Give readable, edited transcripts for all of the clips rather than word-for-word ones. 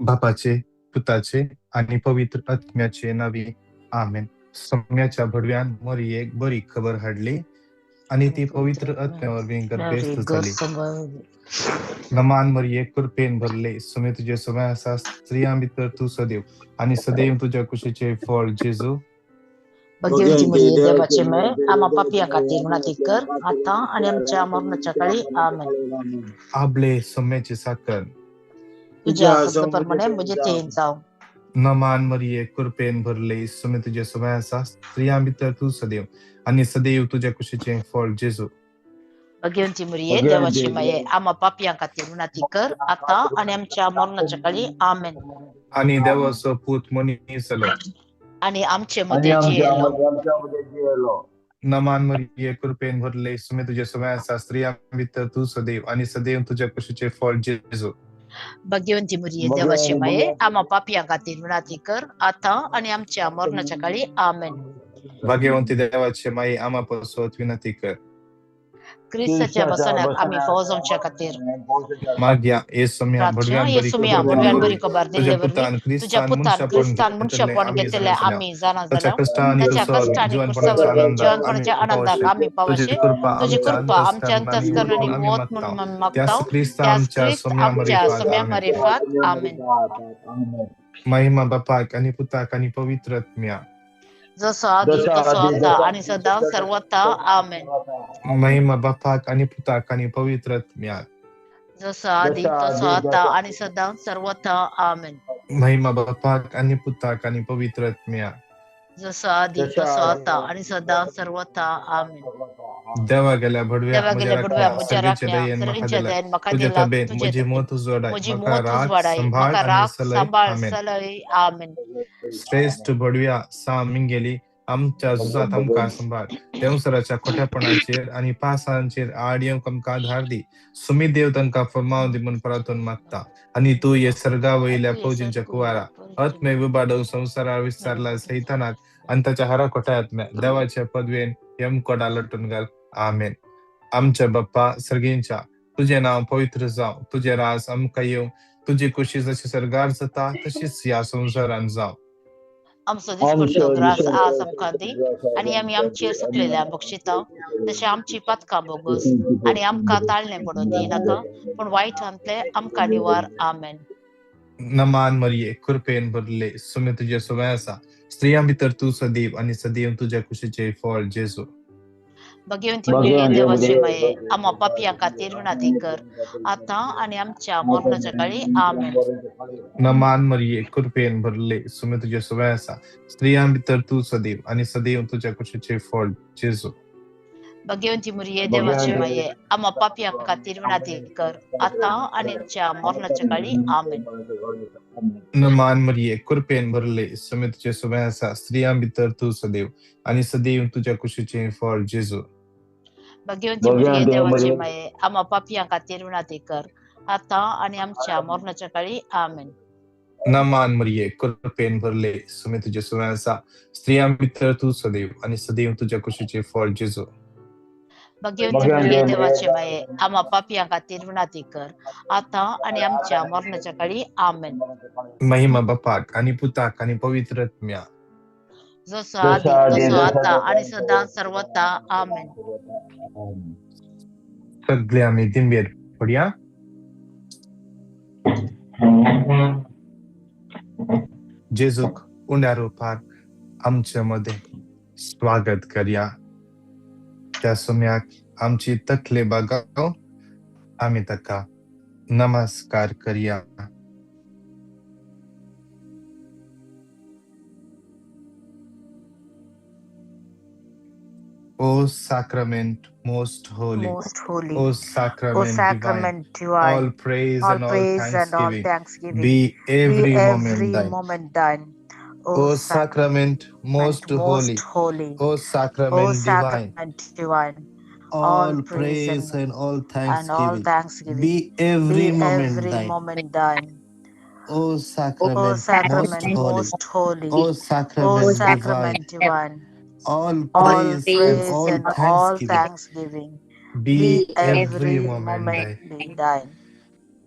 बापाचे, पुताचे आनी पवित्र आत्म्याचे नांवी, आमेन. सम्याच्या भडव्यान मरियेक बरी खबर हाडली आनी ती पवित्र आत्म्या वरवीं गर्भेस्त जाली. नमान मरिये, कृपेन भरले, सुमे तुजे समय आसा, स्त्रियां भितर तूं सदैव आनी सदैव तुज्या कुशीचें फळ जेजू. भगवंती मरिये, देवाचे माये, आम्हा पापयां खातीर विनंती कर आता आणि आमच्या मरणाच्या काळी. आमेन. आबले सम्याची साकर तुझ्या प्रमाणे म्हजे तेन जावं. नमान मरिये, कृपेन भरले, सुमे तुजे समय आसा, स्त्रियां भितर तूं सदैव आनी सदैव तुज्या कुशीचें फळ जेजू. भगवंती मरिये, देवाची माये, आम्हा पापयां खातीर विनंती कर आता आणि आमच्या मरणाच्या काळी. आमेन. आनी देवाचो पूत मनीस जालो आणि आमचे मदें जियेलो. नमान मरिये, कृपेन भरले, सुमे तुजे समय आसा, स्त्रियां भितर तूं सदैव आनी सदैव तुज्या कुशीचें फळ जेजू. भगवंती मरिये, देवाची माये, आम्हा पापयां खातीर विनंती कर आता आणि आमच्या मरणाच्या काळी. आमेन. भाग्यवंती देवाचे माये, आम्हा पासत विनंती कर. क्रिस्ताच्या बसण्याक आमी फौजांच्या खातीर मागया हे सोम्या भडव्यान बरी सोम्या खबर भडव्यान दिल्ले बरी खबर तुझ्या दिल्ले पुतान वरवीं तुझ्या क्रिस्तान पुतान मनशापण क्रिस्तान घेतले मनशापण आमी घेतले जाणा आमी जाणा ताच्या जाल्या कश्टांनी ताच्या कश्टांनी कुर्सा कुर्सा वरवीं वरवीं जिवनपणाच्या जिवनपणाच्या आनंदाक आनंदाक आमी आमी पावशे पावशे तुजी तुजी कृपा कृपा आमच्या आमच्या अंतस्करणांनी अंतस्करणांनी आमी मोत मागता म्हणून आमी त्यास मागता क्रिस्ता त्यास आमच्या क्रिस्त सोम्या आमच्या मरिफात. सोम्या आमेन. मरिफात. आमेन. महिमा बापाक आनी पुताक आनी पवित्र आत्म्या. जसो आदी तसो आता आणि सदा सर्वथा. आमेन. महिमा बापाक आनी पुताक आनी पवित्र आत्म्या. जसो आदी तसो आता आणि सदा सर्वथा. आमेन. महिमा बापाक आनी पुताक आनी पवित्र आत्म्या. जसो आदी तसो आता आणि सदा सर्वथा. आमेन. देवा गेल्या भडव्या देवा म्हज्या गेल्या भडव्या राखण्या म्हज्या सर्गेच्या राखण्या दयेन म्हाका सर्गेच्या दिलाय दयेन म्हाका तुज्या दिला तबेन तुजे म्हजी तबेन मोत उजवाडाय म्हजी म्हाका मोत राख उजवाडाय सांबाळ म्हाका आनी राख सलय. सांबाळ आमेन. सलय. आमेन. श्रेश्ठ भडव्या सा मिंगेली, आमच्या झुजात आमकां सांबाळ, देंवसराच्या खोट्यापणाचेर आनी पासांचेर आड येवंक आमकां आधार दी. सुमी देव तांकां फर्माव दी म्हूण परातून मागता आनी तूं ये सर्गा वयल्या फौजींच्या कुवारा आत्मे विबाडून संवसारार विस्तारला सैतानाक आनी ताच्या हरा खोट्या आत्म्या देवाच्या पदवेन यमकोडा लटून घाल. आमेन. आमच्या बाप्पा सर्गींच्या, तुजें नांव पवित्र जावं, तुजें राज आमकां येवं, तुजी कुशी जशी सर्गार जाता तशीच ह्या संवसारान जावं. आमचो दिसपट्टो ग्रास आज आमकां दी आनी आमी आमचेर सुकलेल्या बक्षिता तशें आमची पातकां बोगस आनी आमकां ताळणें पडूं दिनाका, पूण वायटांतलें आमकां निवार. आमेन. नमान मरिये, कृपेन भरले, सुमे तुजे सवय आसा, स्त्रियां भितर तूं सदैव आनी सदैव तुज्या कुशीचें फळ जेजू. भगवंती मरिये, देवाची माये, आम्हा पापयां खातीर विनंती कर आता आणि आमच्या मरणाच्या काळी. आमेन. नमान मरिये, कृपेन भरले, सुमे तुजे सवय आसा, स्त्रियां भितर तूं सदैव आनी सदैव तुज्या कुशीचें फळ जेजू. भगवंती मरिये, देवाची माये, आम्हा पापयां खातीर विनंती कर आता आणि आमच्या मरणाच्या काळी. आमेन. नमान मरिये, कृपेन भरले, सुमे तुजे सवय आसा, स्त्रियां भितर तूं सदैव आनी सदैव तुज्या कुशीचें फळ जेजू. भगवंती मरिये, देवाची माये, आम्हा पापयां खातीर विनंती कर आता आणि आमच्या मरणाच्या काळी. आमेन. नमान मरिये, कृपेन भरले, सुमे तुजे सवय आसा, स्त्रियां भितर तूं सदैव आनी सदैव तुज्या कुशीचें फळ जेजू. भगवंती मरिये, देवाची माये, आम्हा पापयां खातीर विनंती कर आता आणि आमच्या मरणाच्या काळी. आमेन. महिमा बापाक आनी पुताक आनी पवित्र आत्म्या. जसो आदी तसो आता आणि सदा सर्वथा. आमेन. सगळे आमी दिंबेर पडया. जेजूक उंड्या रुपार आमचे मदें स्वागत करया. त्या सुम्याक आमची तकले बागाव आमी ताका नमस्कार करया. O sacrament most holy, Most holy, O O sacrament divine, sacrament divine, all praise all and all praise and all thanksgiving thanksgiving be be every moment every thine. moment thine. O O sacrament most sacrament holy, most holy, O O sacrament divine, sacrament divine, all all praise praise and all and all thanksgiving thanksgiving be every be moment every thine. moment thine. O O sacrament most sacrament holy, most holy, O O sacrament divine, sacrament divine, all all praise and praise all and all thanksgiving thanksgiving be be every every moment moment thine. thine.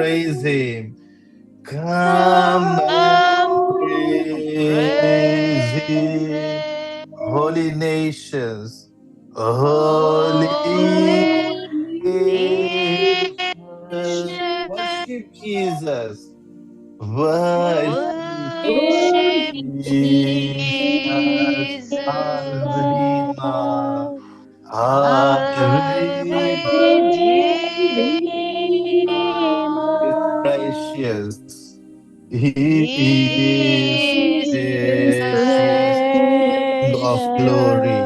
praise him. Come and praise him. Holy nations, holy nations, worship Jesus. Worship Jesus. Our Redeemer, our Redeemer is precious. He is precious, King of glory.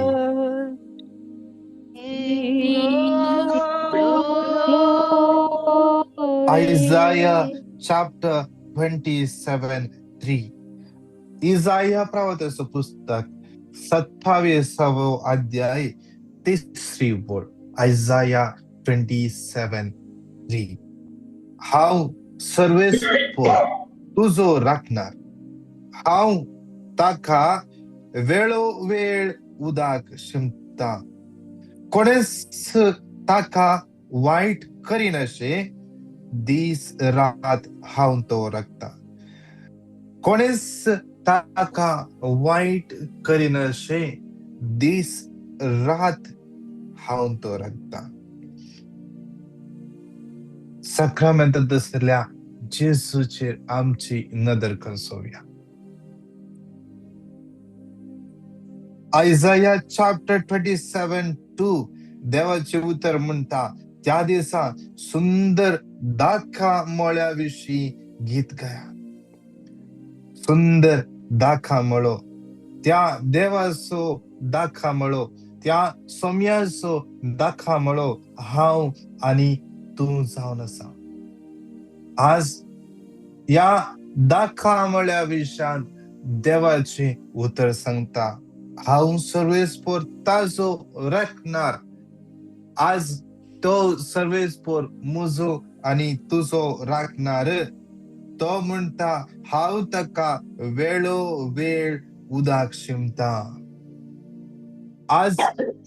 Isaiah chapter 27:3. Isaiah प्रवादाचं पुस्तक 27वो अध्याय तिसरी ओळ. आयझाया 27:3. हांव सर्वेस्पर तुजो राखणार, हांव ताका वेळोवेळ उदक शिंपता, कोणेच ताका वायट करिनाशें दीस रात हांव तो राखता. कोणेच ताका वायट करिनाशें दीस रात हांव तो राखता. साक्रामेंतांत आशिल्ल्या जेजूचेर आमची नदर कंसोवया. आयझाया चॅप्टर 27:2 देवाचें उतर म्हणटा, त्या दिसा सुंदर दाखा मळ्या विशीं गीत गाया. सुंदर दाखा मळो, त्या देवाचो दाखा मळो, त्या सोम्याचो दाखा मळो हांव आनी तूं जावन आसा. आज ह्या दाखा मळ्या विशयांत देवाचें उतर सांगता, हांव सर्वेस्पर ताजो राखणार. आज तो सर्वेस्पर म्हजो आनी तुजो राखणार. तो म्हणटा, हांव ताका वेळो वेळ उदक शिंपता. आज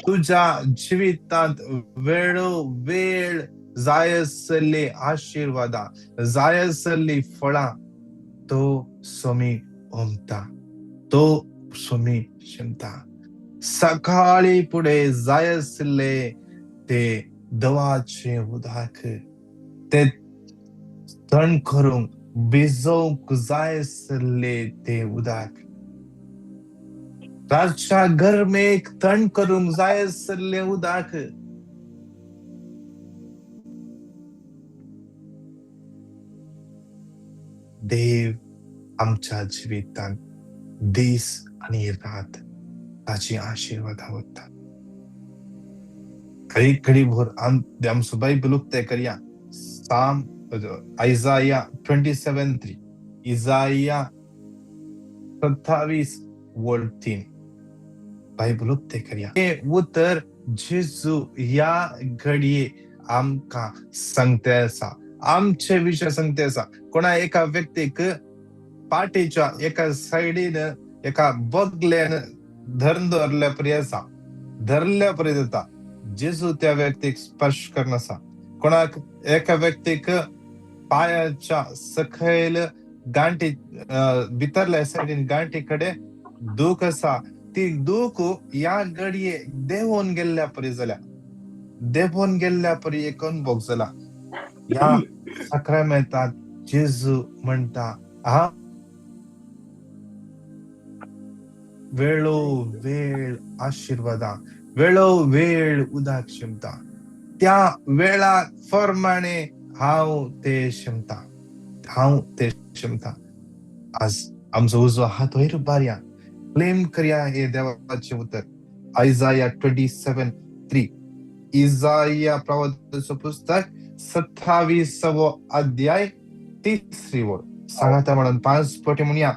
तुज्या जिवितांत वेळो वेळ जाय आसली आशिर्वादां, जाय आसली फळां तो सोमी ओंपता, तो सोमी शिंपता. सकाळी फुडें जाय आशिल्ले ते दवाचें उदक, ते थंड करूंक भिजोवंक जाय आशिल्ले ते उदक, रातच्या गरमेक थंड करूंक जाय आशिल्लें उदक. देव आमच्या जिवितांत दीस आनी रात ताची आशिर्वादां वता. घडी घडी भर आमचो बायबल उक्तें करया. साम आयझाया 27:3, इजाया 27:3 बायबल उक्तें करया. हें उतर जेजू ह्या घडये आमकां सांगते आसा, आमचे विशय सांगते आसा. कोणा एका व्यक्तीक पाटेच्या एका सायडीन एका बगल्यान धरून दवरल्या परी आसा, धरल्या परी जाता. जेजू त्या व्यक्तीक स्पर्श करनासा. कोणाक एका व्यक्तीक पायाच्या सकयल गांठी भितरल्या सायडीन गांठी कडेन दूख आसा, ती दूख ह्या घडये देंवोन गेल्ल्या परी जाल्या, देंवोन गेल्ल्या परी एक अनुभव जाला. ह्या साक्रामेंतांत जेजू म्हणटा, हांव वेळो वेळ आशिर्वादां, वेळो वेळ उदक शिंपता, त्या वेळा प्रमाणे हांव ते शिंपता, हांव ते शिंपता. आज आमचो उजवो हात वयर उबारया, क्लेम करया हे देवाचें उतर. आयझाया 27:3, इजाया प्रवादाचो पुस्तक 27वो अध्याय तिसरी ओळ. सांगाता म्हणून 5 पटी म्हणया,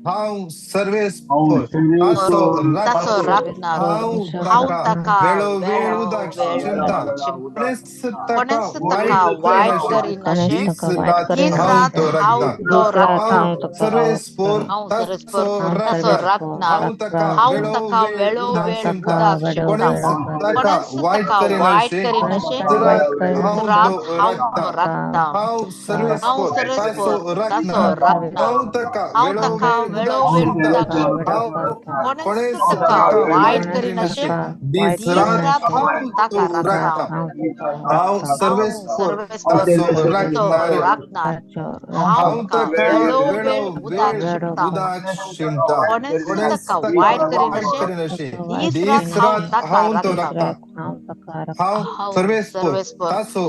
हांव सर्वेस्पोर ताचो ताचो राखणार, राखणार, हांव हांव ताका ताका वेळोवेळ वेळो उदक वेळ शिंपता, उदक शिंपता, कोणेच ताका कोणेच वायट ताका वायट करिनाशें, करिनाशें, दीस रात दीस हांव रात तो हांव राखता. तो राखता. हांव सर्वेस्पोर हांव ताचो सर्वेस्पोर ताचो राखणार, राखणार, हांव ताका हांव ताका वेळोवेळ वेळो उदक वेळ शिंपता, उदक शिंपता, कोणेच ताका कोणेच वायट ताका वायट करिनाशें, करिनाशें, दीस रात दीस हांव रात तो हांव राखता. तो राखता. हांव हांव सर्वेस्पोर सर्वेस्पोर ताचो ताचो राखणार, राखणार, हांव ताका हांव ताका वेळोवेळ उदक वेळो वेळ शिंपता, उदक शिंपता, हांव कोणेच कोणेच ताका ताका वायट वायट करिनाशें, करिनाशें, दीस दीस रात रात हांव ताका तो राखता. राखता. हांव हांव सर्वेस्पोर सर्वेस्पोर ताचो ताचो राखणार, राखणार, हांव हांव ताका ताका वेळो वेळ वेळोवेळ उदक शिंपता, उदक शिंपता, कोणेच कोणेच ताका ताका वायट वायट करिनाशें, करिनाशें, दीस रात दीस हांव रात ताका हांव तो राखता. राखता. हांव हांव सर्वेस्पोर सर्वेस्पोर ताचो ताचो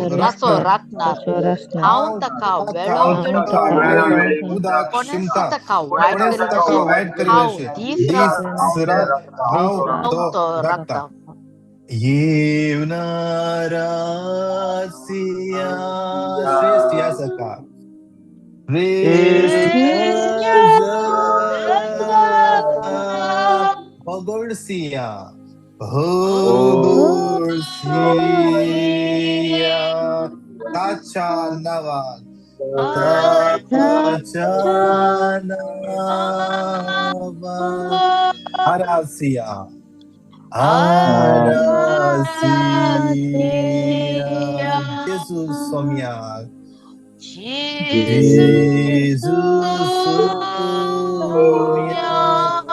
राखणार, राखणार, हांव हांव ताका ताका वेळो वेळ वेळोवेळ उदक कोणेच शिंपता, ताका वायट कोणेच ताका करिनाशें, वायट हांव करिनाशें, दीस दीस रात रात हांव हांव तो तो राखता. राखता. येवनारासिया श्रेष्ठ याजका, श्रेष्ठ याजका, भोगोळसिया भोगोळसिया, ताच्या नावान, ताच्या नावान, आरासिया आरासिया, जेजू सोम्या, जेजू सोम्या,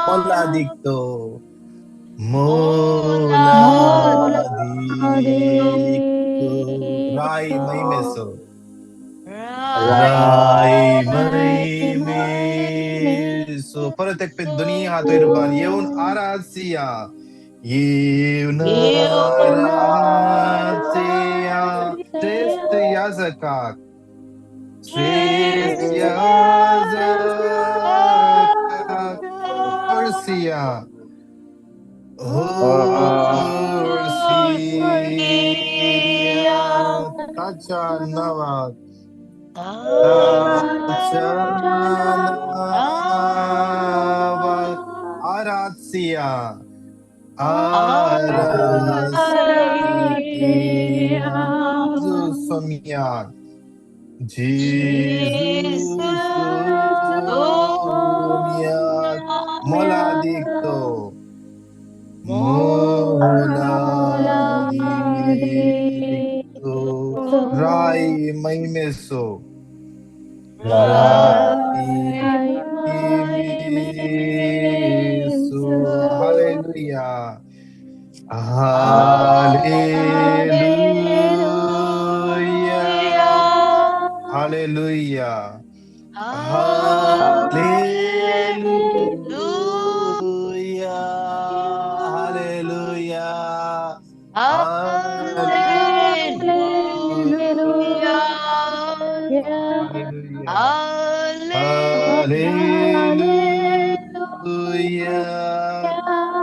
मोलादिक्तो मोलादिक्तो, राय महिमेसो राय महिमेसो. परत एक पे दोन्ही हात वयर उबार येवन आरासिया, येवन आरासिया, श्रेष्ठ याजकाक, श्रेष्ठ याजकाक, होळसिया होळसिया, ताच्या नावात, ताच्या नावात, आरासिया आरासिया, जेजू सोम्या, जेजू सोम्या, मोलादिक्तो मोलादिक्तो, राय महिमेसो राय महिमेसो. Hallelujah hallelujah hallelujah hallelujah hallelujah hallelujah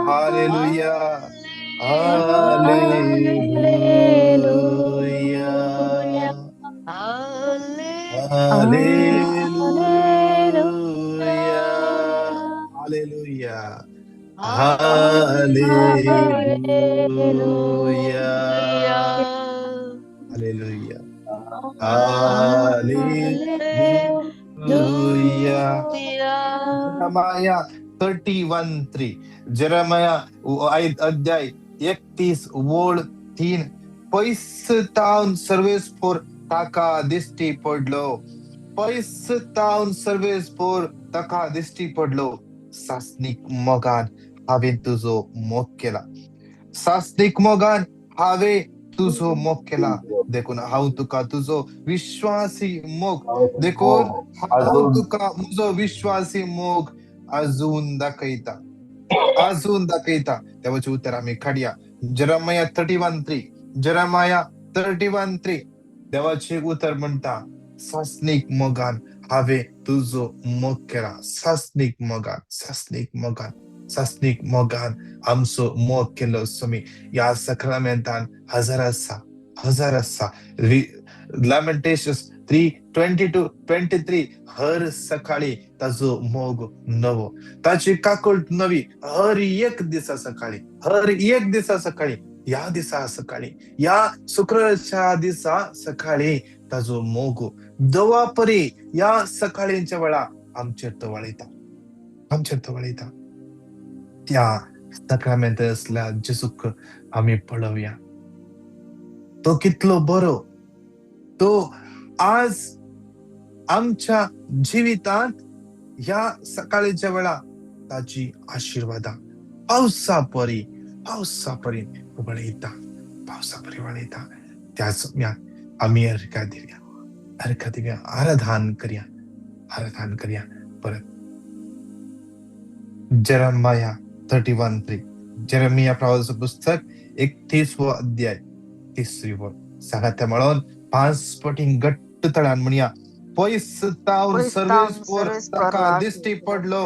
hallelujah hallelujah hallelujah hallelujah hallelujah hallelujah hallelujah. Jeremiah 31:3, Jeremiah अध्याय 31 ओळ 3. पयस तावन सर्वेस्पोर ताका दिश्टी पडलो, पयस तावन सर्वेस्पोर ताका दिश्टी पडलो. सासणीक मोगान हांवें तुजो मोग केला, सासणीक मोगान हांवें तुजो मोग केला, देखून हांव तुका तुजो विश्वासी मोग, देखून हांव तुका म्हजो विश्वासी मोग अजून दाखयता, अजून दाखयता. देवाचें उतर आमी काडया. Jeremiah 31:3, Jeremiah 31:3. देवाचें उतर म्हणटा, सासणीक मोगान हांवें तुजो मोग केला, सासणीक मोगान, सासणीक मोगान, सासणीक मोगान आमचो मोग केलो स्वामी. ह्या सक्रामेंतान हजार आसा, हजार आसा. Lamentations 3:22-23. हर सकाळी ताजो मोग नवो, ताची काकूट नवी हर एक दिसा सकाळी, हर एक दिसा सकाळी, ह्या दिसा सकाळी, ह्या शुक्राच्या दिसा सकाळी ताजो मोग दवा परी ह्या सकाळींच्या वेळा आमचेर तो वळयता, आमचेर तो वळयता. त्या साक्रामेंत आसल्या जेजूक आमी पळोवया, तो कितलो बरो. तो आज आमच्या जिवितांत ह्या सकाळीच्या वेळा ताची आशिर्वादां पावसा परी, पावसा परी वळयता, पावसा परी वळयता. त्याच आमी अर्घा दिवया, अर्घा दिवया, आराधन करया, आराधन करया. परत जेरमाया 31:3, जेरमिया प्रवासाचं पुस्तक 31वो अध्याय 3री वळ. सांगात म्हणून 5 पटीं घट्ट तळान म्हणया, पयस तावन सर्वेस्पोर ताका दिश्टी पडलो,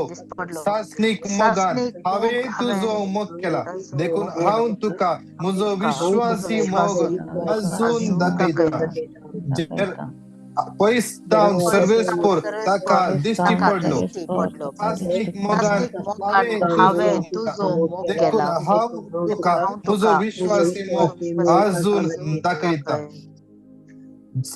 सासणीक मोगान हांवें तुजो मोग केला, देखून हांव तुका म्हजो विश्वासी मोग अजून दाखयता. पयस तावन सर्वेस्पोर ताका दिश्टी पडलो, सासणीक मोगान हांवें तुजो मोग, देखून हांव तुका म्हजो विश्वासी मोग अजून दाखयता.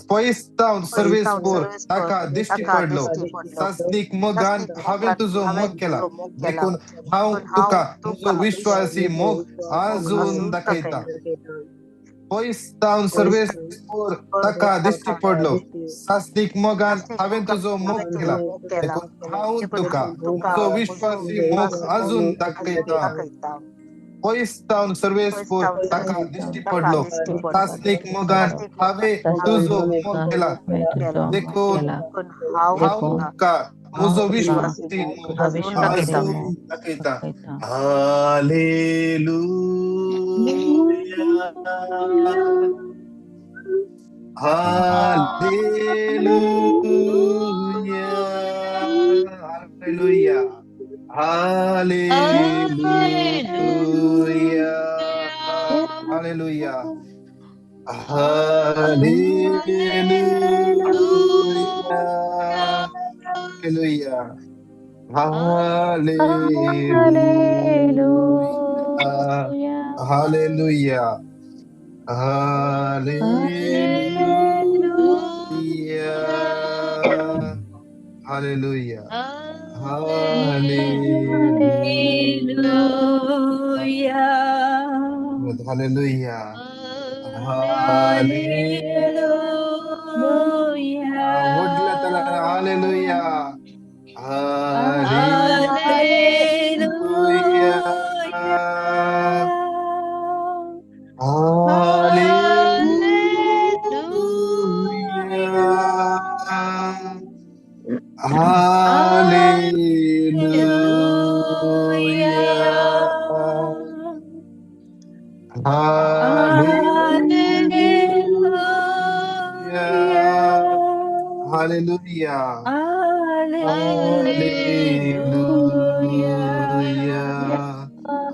पयस तावन सर्वेस्पोर ताका दिश्टी पडलो, सासणीक मोगान हांवें तुजो मोग केला, देखून हांव तुका म्हजो विश्वासी मोग अजून दाखयता. पयस तावन सर्वेस्पोर ताका दिश्टी पडलो, सासणीक मोगान हांवें तुजो मोग केला, देखून हांव तुका म्हजो विश्वासी मोग अजून दाखयता. पयस तावन सर्वेस्पोर ताका दिश्टी पडलो, सासणीक मोगान हांवें तुजो मोग केला, देखून हांव तुका म्हजो विश्वासी मोग अजून दाखयता. Hallelujah, hallelujah, hallelujah, hallelujah, hallelujah, hallelujah, hallelujah, hallelujah, hallelujah, hallelujah, hallelujah, hallelujah, hallelujah. व्हडल्या तालान hallelujah, hallelujah, hallelujah, hallelujah, hallelujah, hallelujah,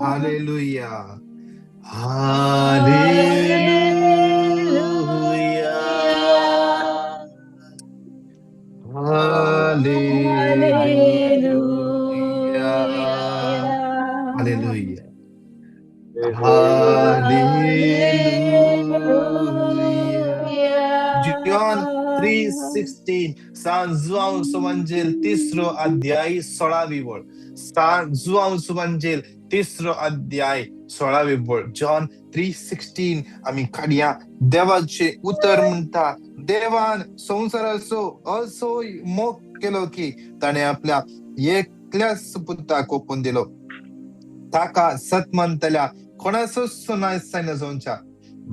hallelujah, hallelujah, hallelujah, hallelujah, hallelujah. John 3:16, सान जुआंव सुवंजेल 3रो अध्याय 16वी वळ. सान जुआंव सुवंजेल 3रो अध्याय 16वी वळ. जॉन 3:16 आमी काडया. देवाचे उतर म्हणटा, देवान संवसाराचो असो मोग केलो की ताणें आपल्या एकल्याच पुताक ओपून दिलो, ताका सत मानतल्या कोणाचोच नाश जायना जावच्या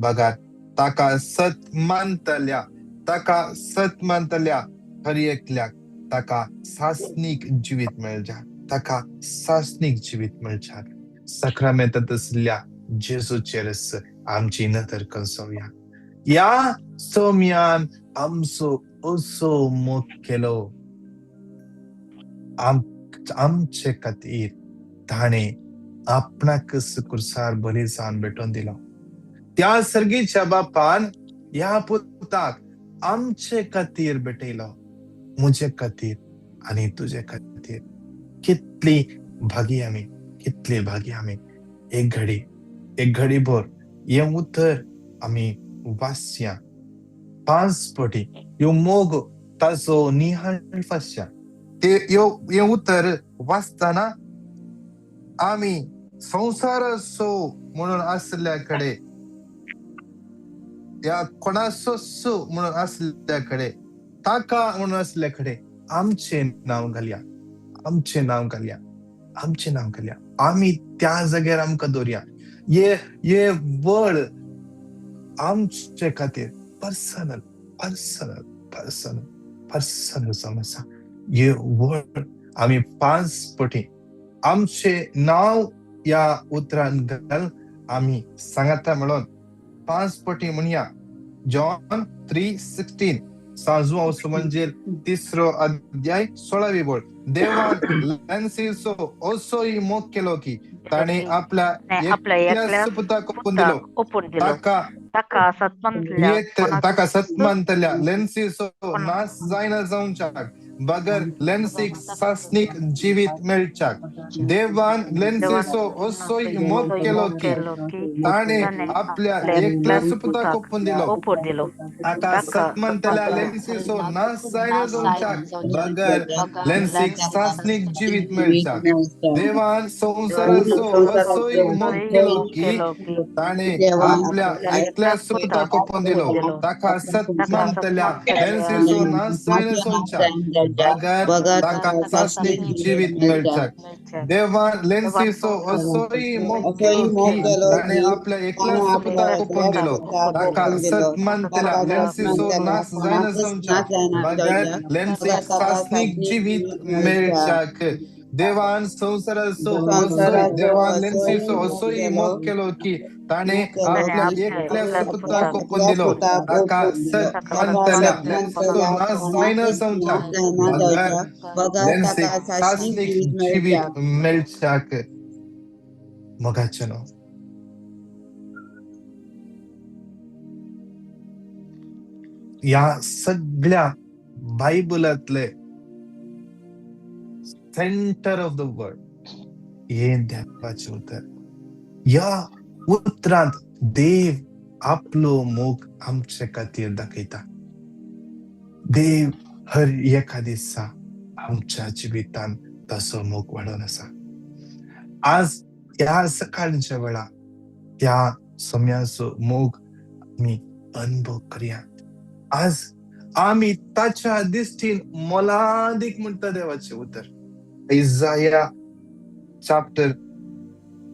बगर ताका सत मानतल्या, ताका सत मानतल्या हर एकल्याक ताका सासणीक जिवीत मेळच्या, ताका सासणीक जिवीत मेळच्या. साक्रामेंतांत आशिल्ल्या जेजूचेरच आमची नदर कंसोवया. ह्या सोम्यान आमचो असो मोग केलो, आमचे खातीर ताणें आपणाकच कुर्सार बली जावन भेटोवन दिलो. त्या सर्गीच्या बापान ह्या पुताक आमचे खातीर भेटयलो. म्हजे खातीर आनी तुजे खातीर. कितली भागी आमी, कितली भागी आमी. एक घडी, एक घडी भर हें उतर आमी वाचया 5 पटी. ह्यो मोग ताचो निहाळ फासया. ते हें उतर वाचतना आमी संवसाराचो म्हणून आसल्या कडेन, ह्या कोणाचो म्हणून आसल्या कडेन, ताका म्हणून आसल्या कडेन आमचें नांव घालया, आमचें नांव घालया, आमचें नांव घालया. आमी त्या जाग्यार आमकां दवरया. हे बळ आमचे खातीर पर्सनल, पर्सनल, पर्सनल, पर्सनल जावन आसा. हे वळ आमी 5 पटी आमचें नांव ह्या उतरान घाल आमी सांगता म्हणून 5 पटी म्हणया. जॉन 3:16, सांजू म्हणजे 3 अध्याय 16वी बोल. देवान लेन्सीचो असोय मोग केलो की ताणें आपल्या एकल्या पुताक ओपून दिलो, ताका सत्मानतल्या लेन्सीचो नाश जायना जावच्याक बगर लेन्सीक सासणीक जिवीत मेळच्याक. देवान लेन्सीचो असोय मोग केलो की ताणें आपल्या एकल्या पुताक ओपून दिलो, ताका सत्मानतल्या लेन्सीचो नाश जायना जावच्याक बगर लेन्सीक सासणीक जिवीत मेळच्याक. देवान संवसाराचो असोय मोग केलो की ताणें आपल्या एकल्या पुताक ओपून दिलो, ताका सत्मानतल्या लेन्सीचो नाश जायना जावच्याक बगर ताका सासणीक जिवीत मेळच्याक. देवान लेन्सीचो असोय मोग केलो की ताणें आपल्या एकल्या पुताक ओपून दिलो, ताका सत्मानतल्या लेन्सीचो नाश जायना जावच्याक बगर लेन्सीक सासणीक जिवीत मेळच्याक. देवान संवसाराचो असोय, देवान लेन्सीचो असोय मोग केलो की ताणें आपल्या एकल्या पुताक ओपून दिलो, ताका सत्मानतल्या लेन्सीचो नाश जायना जावच्याक बगर लेन्सीक सासणीक जिवीत मेळच्याक. मोगाचें न्हू, ह्या सगळ्या बायबलांतले सेंटर ऑफ the world हें देवाचें उतर. ह्या उतरांत देव आपलो मोग आमचे खातीर दाखयता. देव हर एका दिसा आमच्या जिवितांत ताचो मोग वाडोवन आसा. आज ह्या सकाळच्या वेळा त्या सम्याचो मोग आमी अनुभव करया. आज आमी ताच्या दिश्टीन मोलादीक म्हणटा देवाचें उतर. Isaiah chapter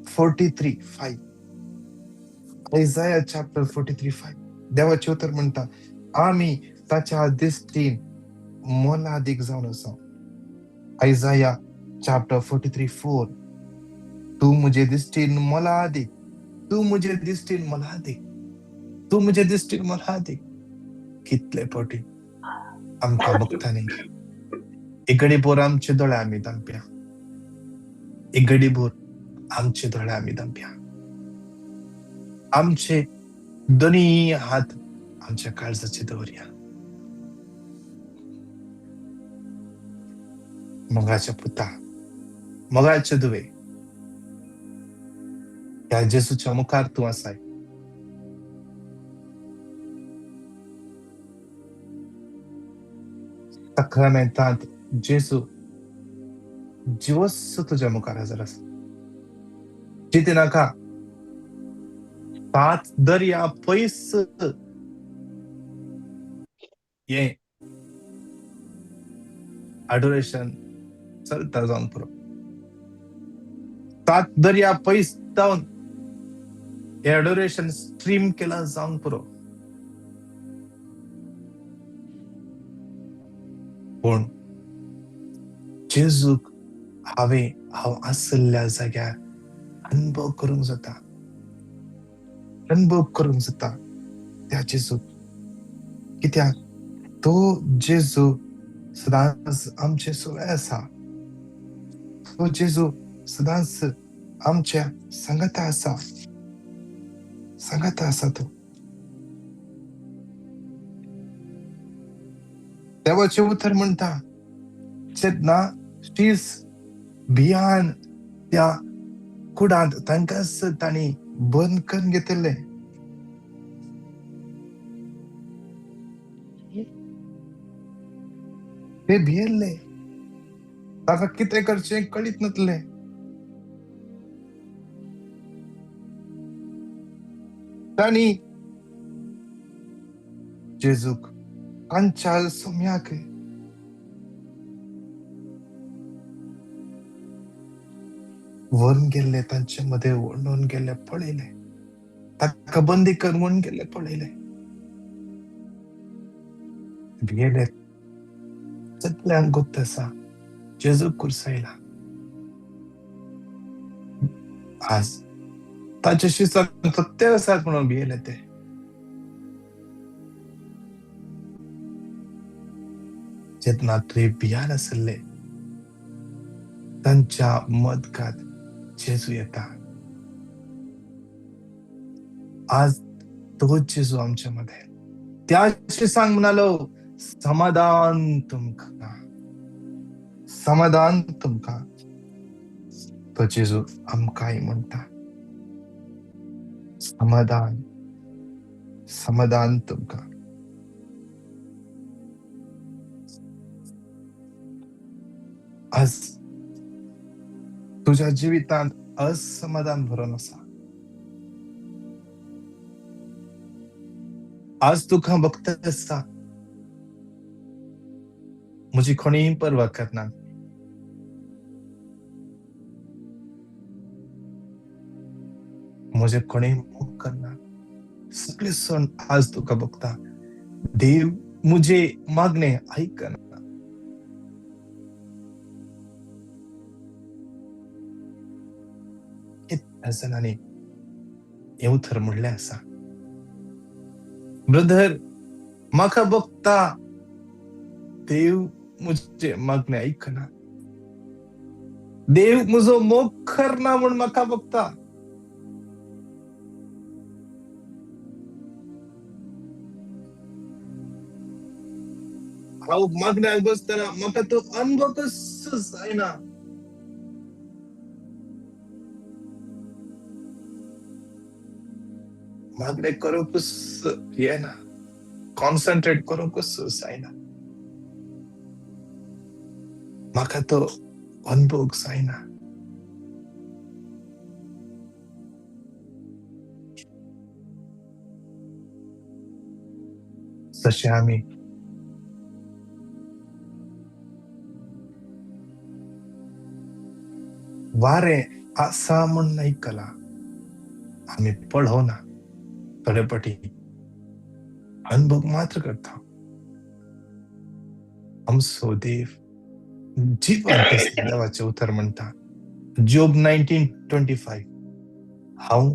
43:5, Isaiah chapter 43:5 देवाचें उतर म्हणटा आमी ताच्या दिश्टीन मोलादीक जावन आसा. आयजाया चॅप्टर 43:4, तूं म्हजे दिश्टीन मोलादीक, तूं म्हजे दिश्टीन मोलादीक, तूं म्हजे दिश्टीन मोलादीक. कितले फावटी आमकां भोगता न्ही. एक घडी भर आमचे दोळे आमी धांपया, एक घडी भर आमचे दोळे आमी धांपया, आमचे दोनी हात आमच्या काळजाचे दवरया. मोगाच्या पुता, मोगाचे दुवे, ह्या जेसूच्या मुखार तूं आसाय. साक्रामेंतांत जेजू जिवस तुज्या मुखार हजर आसा. चिंती नाका, 7 दर्या पयस हें अडोरेशन चलता जावन पुरो. 7 दर्या पयस जावन हें अडोरेशन स्ट्रीम केलां जावन पुरो. पूण जेजूक हांवें हांव आशिल्ल्या जाग्यार अनुभव करूंक जाता, अनुभव करूंक जाता त्या जेजूक. कित्याक तो जेजू सदांच आमचे सुवे आसा, तो जेजू सदांच आमच्या सांगाता आसा, सांगाता आसा तो. देवाचें उतर म्हणटा, जेन्ना शीस भियान त्या कुडांत तांकांच तांणी बंद करून घेतिल्लें. ते भियेल्ले, ताका कितें करचें कळीत नासलें. तांणी जेजूक तांच्या सोम्याक व्हरून गेल्ले, तांचे मदें व्हरून गेल्ले पळयले, ताका बंदी करून गेल्ले पळयले. भियेले. सगल्यांक गोत्त आसा जेजू कुर्सायला. आज ताचे शिसांक सत्य आसात म्हणून भियेले ते. जेन्ना तुवें भियान आसले तांच्या मदगात जेजू येता. आज तोच जेजू आमच्या मदें. त्या शिसांक म्हणालो, समाधान तुमकां, समाधान तुमकां. तो जेजू आमकांय म्हणटा, समाधान, समाधान तुमकां. आज तुज्या जिवितांत असमाधान भरून आसा. आज तुका भक्त आसा म्हजी कोणीय पर्वा करना. म्हजें कोणीय मोग करना. सगळे सण आज तुका बघता देव म्हजे मागणे आयकना. कितल्या जाणांनी हें उतर म्हणलें आसा, ब्रदर म्हाका बघता देव म्हजें मागणें आयकना, देव म्हजो मोग करना म्हूण म्हाका बघता. हांव मागण्याक बसतना म्हाका तो अनुभव कसो जायना. मागणें करूंकच येना, कॉन्सन्ट्रेट करूंकच जायना, म्हाका तो अनुभव जायना. जशें आमी वारें आसा म्हूण आयकलां, आमी पळोवना, थोडे फावटी अनुभव मात्र करता. आमचो देव जिवंत आसा. देवाचें उतर म्हणटा, जोब 19:25, हांव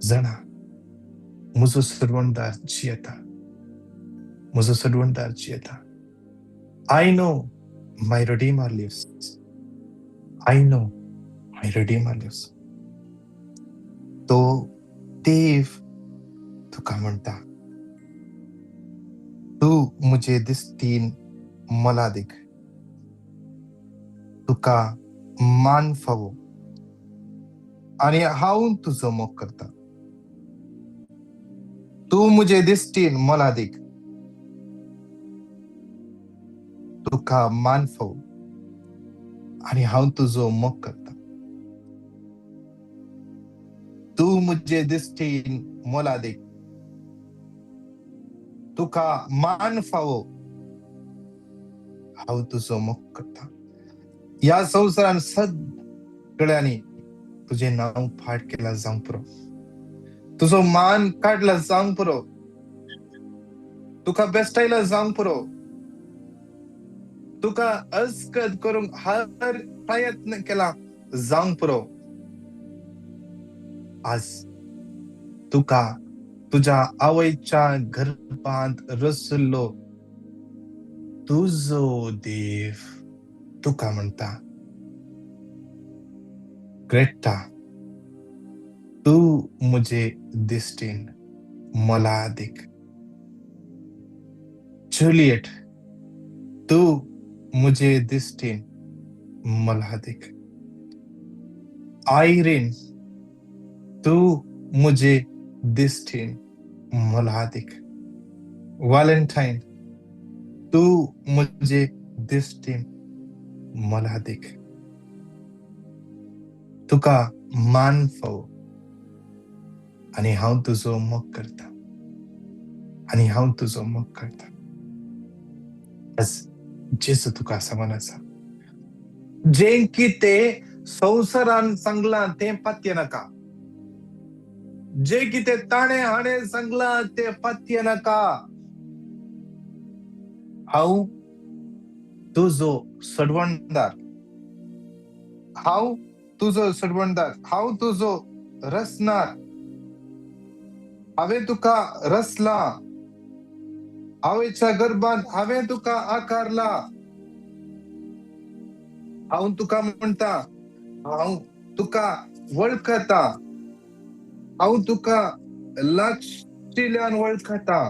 जाणा म्हजो सोडवणदार जियेता, म्हजो सोडवणदार जियेता. I know my Redeemer lives, I know my Redeemer lives. तो देव तुका म्हणटा, तूं म्हजे दिश्टीन मोलादीक, तुका मान फावो आनी हांव तुजो मोग करता. तूं म्हजे दिश्टीन मोलादीक, तुका मान फावो आनी हांव तुजो मोग करता. तूं म्हजे दिश्टीन मोलादीक, तुका मान फावो, हांव तुजो मोग करता. ह्या संवसारान सगळ्यांनी तुजें नांव फाट केलां जावंक पुरो, तुजो मान काडला जावंक पुरो, तुका बेस्टायला जावंक पुरो, तुका अस्कत करूंक हर प्रयत्न केला जावंक पुरो. आज तुका तुज्या आवयच्या गर्भांत रचलो तुजो देव तुका म्हणटा, ग्रेटा तूं म्हजे दिश्टीन मोलादीक, जुलियट तूं म्हजे दिश्टीन मल्हादीक। आयरीन, तूं म्हजे दिश्टीन मल्हादीक। वॅलेंटायन, तूं म्हजे दिश्टीन मल्हादीक। तुका मान फावो आनी हांव तुजो मोग करता, आनी हांव तुजो मोग करता। आज जेजू तुका समान आसा। जें कितें संवसारान सांगलां तें पातये नाका, जें कितें ताणें हाणें सांगलां तें पातये नाका। हांव तुजो सडवणदार, हांव तुजो सडवणदार, हांव तुजो रचणार। हांवें तुका रचला, आवयच्या गर्भान हांवें तुका आकारला। हांव तुका म्हणटा, हांव तुका वळखता, हांव तुका लागशिल्ल्यान वळखता।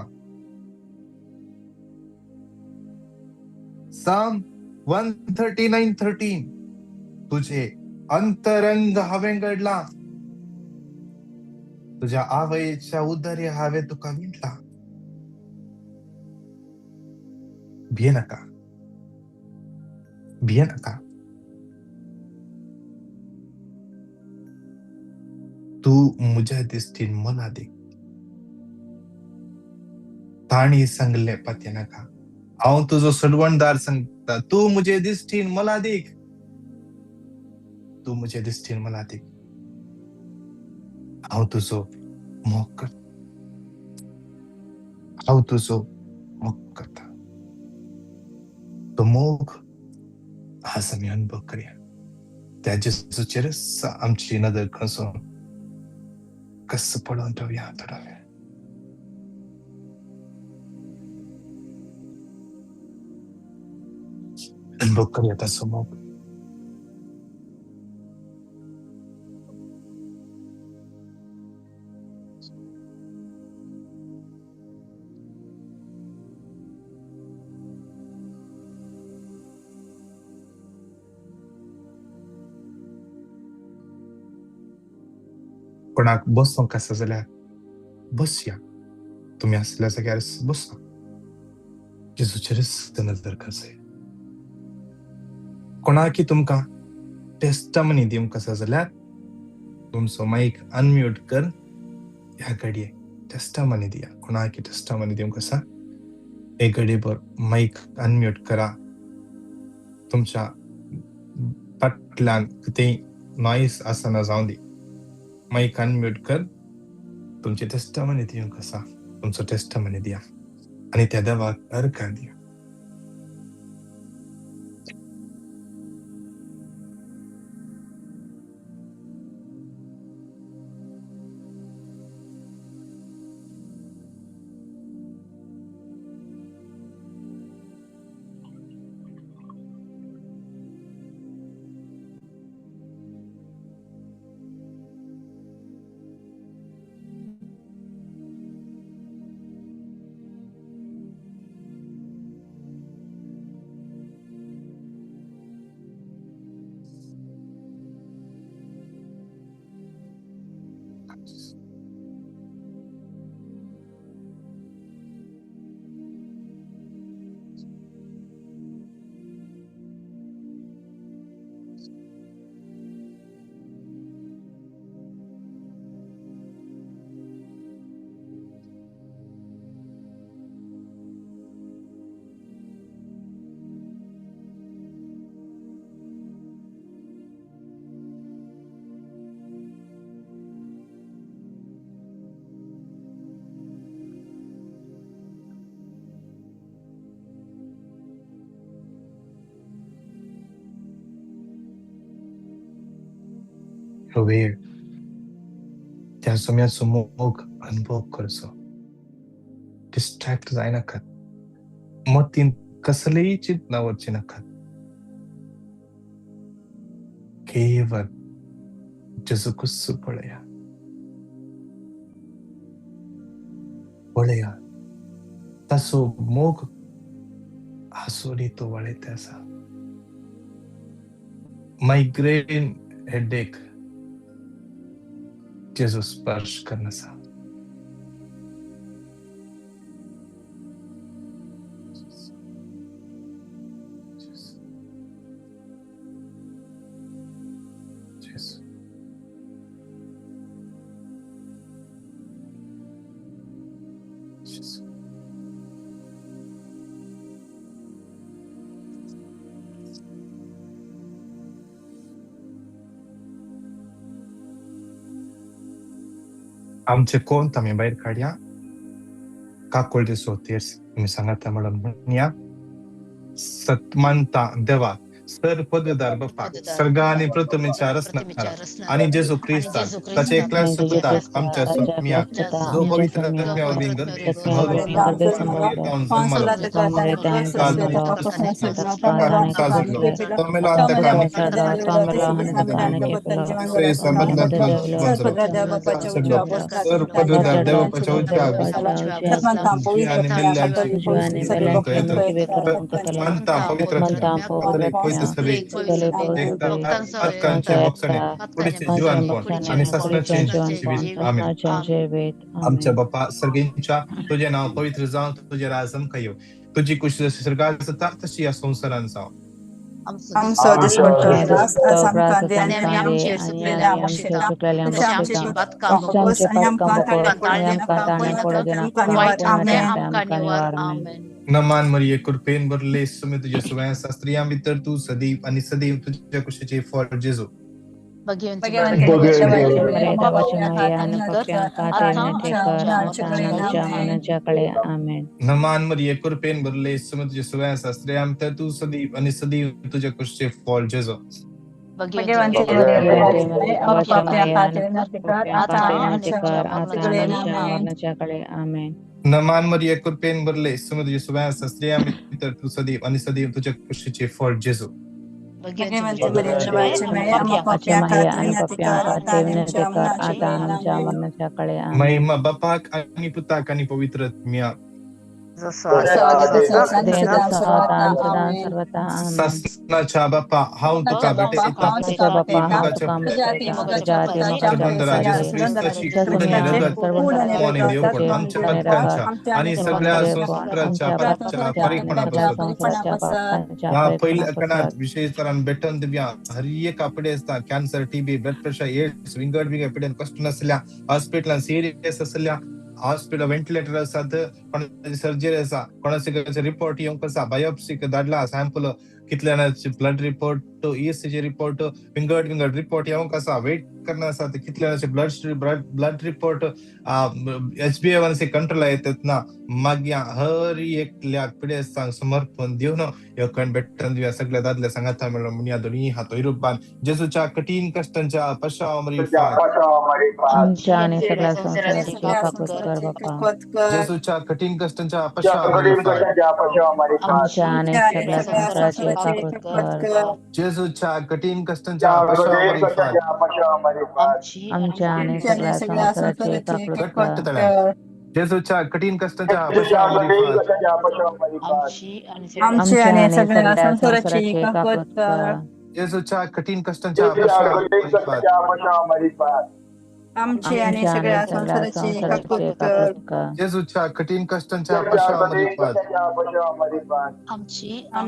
Psalm 139:13, तुझे अंतरंग हांवें घडला, तुझ्या आवयच्या उदरी हांवें तुका विणला। भिये नाका, भिये नाका। तूं म्हज्या दिश्टीन मोलादीक। तांणी सांगले पातये नाका, हांव तुजो सडवणदार सांगता, तूं म्हजे दिश्टीन मोलादीक, तूं म्हजे दिश्टीन मोलादीक। हांव तुजो मोग करता, हांव तुजो मोग करता। तो मोग आज आमी अनुभव करया। त्या जेजूचेरच आमची नदर खसोवन कसो पळोवन रावया थोडो वेळ। अनुभव करया ताचो मोग। कोणाक बसोंक आसा जाल्यार बसया, तुमी आसल्या जाग्यार बसा, जेजूचेरच नदर खसय। कोणाकी तुमकां टेस्टमनी दिवंक आसा जाल्यार तुमचो मायक अनम्यूट कर, ह्या घडये टेस्टमनी दिया। कोणाकी टेस्टमनी दिवंक आसा एक घडयेभर मायक अनम्यूट करा। तुमच्या फाटल्यान कितेंय नॉयस आसना जावं दी, मायक अनम्यूट कर, तुमची टेस्टमनी दिवंक आसा तुमचो टेस्टमनी दिया आनी त्या देवाक अर्घ दिया। वेळ त्या सोम्याचो मोग अनुभव करचो, डिस्ट्रॅक्ट जायनाकात, मतींत कसलेय चिंतना वचचे नाकात, केवळ जेजूकूच पळया, पळया ताचो मोग आसूनी तूं वळयता आसा. मायग्रेन हेडेक जेजू स्पर्श करना आसा. आमचे कोण आमी भायर काडया काकुळटे सोतेर आमी सांगाता म्हणून म्हणया. सतमानता देवा सर पददार बापा सर्गा आनी पृथ्वीच्या रचणारा आनी जेजू क्रिस्ताक ताचे एकल्या सुपुताक आमच्या स्वाम्याक जो पवित्र आत्म्या वरवीं गर्भे संभवलो आमच्या बापा सर्गींच्या तुझे नाव पवित्र जावं, तुझे राज आमकां येवं, तुजी कुशी जशी स्वर्गार जाता तशी ह्या संवसारांत जावं. आमचो दिसपट्टो ग्रास आज आमकां दी आनी आमी आमचेर चुकलेल्या बक्षिता तशें आमची पातकां भोगोस आनी आमकां ताणें पडूं दिनाका, आमकां निवार. आमेन. नमान मरिये कृपेन भरले सुमे तुझे सुवां स्त्रियां भितर तूं सदैव आनी सदैव तुझ्या कुशीचे फळ जेजू. नमान मरिये कृपेन भरले सुमे तुझे सुवां स्त्रियां भितर तूं सदैव आनी सदैव तुझ्या कुशीचे फळ जेजू. नमान मरिये कृपेन भरले सुमे तुझे सुवां स्त्रियां भितर तूं सदैव आनी सदैव तुझ्या कुशीचे फळ जेजू. महिमा बापाक आनी पुताक आनी पवित्र आत्म्याक. सासनाच्या बापा हांव तुका भेटयतां जेजू क्रिस्ताची कूड आनी रगत आनी देवपण आमच्या पातकांच्या आनी सगळ्या संवसाराच्या पापाच्या फारीकपणा पासत ह्या पयल्या कणांत विशेष तरान भेटून दिवया. हर एक पिडे आसता cancer, TB, blood pressure, AIDS विंगड विंगड पिडेन कश्ट नासल्या हॉस्पिटलान सिरियस आसल्या हॉस्पिटल व्हेंटिलेटर आसात, कोणाची सर्जरी आसा, कोणाचे रिपोर्ट येवंक आसा, बायोप्सीक धाडला सॅम्पल, कितल्या जाणांचे ब्लड रिपोर्ट, ईसीजी रिपोर्ट, विंगड विंगड रिपोर्ट येवंक आसा, वेट करना आसा, कितल्या जाणांचे ब्लड रिपोर्ट HbA1c control येतात ना. मागीर हर एकल्याक पिडेस्तांक समर्पण दिवन ह्यो भेटन दिवया. सगळ्या दादल्या सांगाता मेळून म्हणया दोनी हातो रुपान जेजूच्या कठीण कश्टांच्या पश्चातापान जेजूच्या कठीण कश्टांच्या पश्चातापान जेजूच्या कठीण कश्टांच्या पश्चातापान जेजूच्या कठीण कश्टांच्या पश्चातापान जेजूच्या कठीण कश्टांच्या पश्चातापान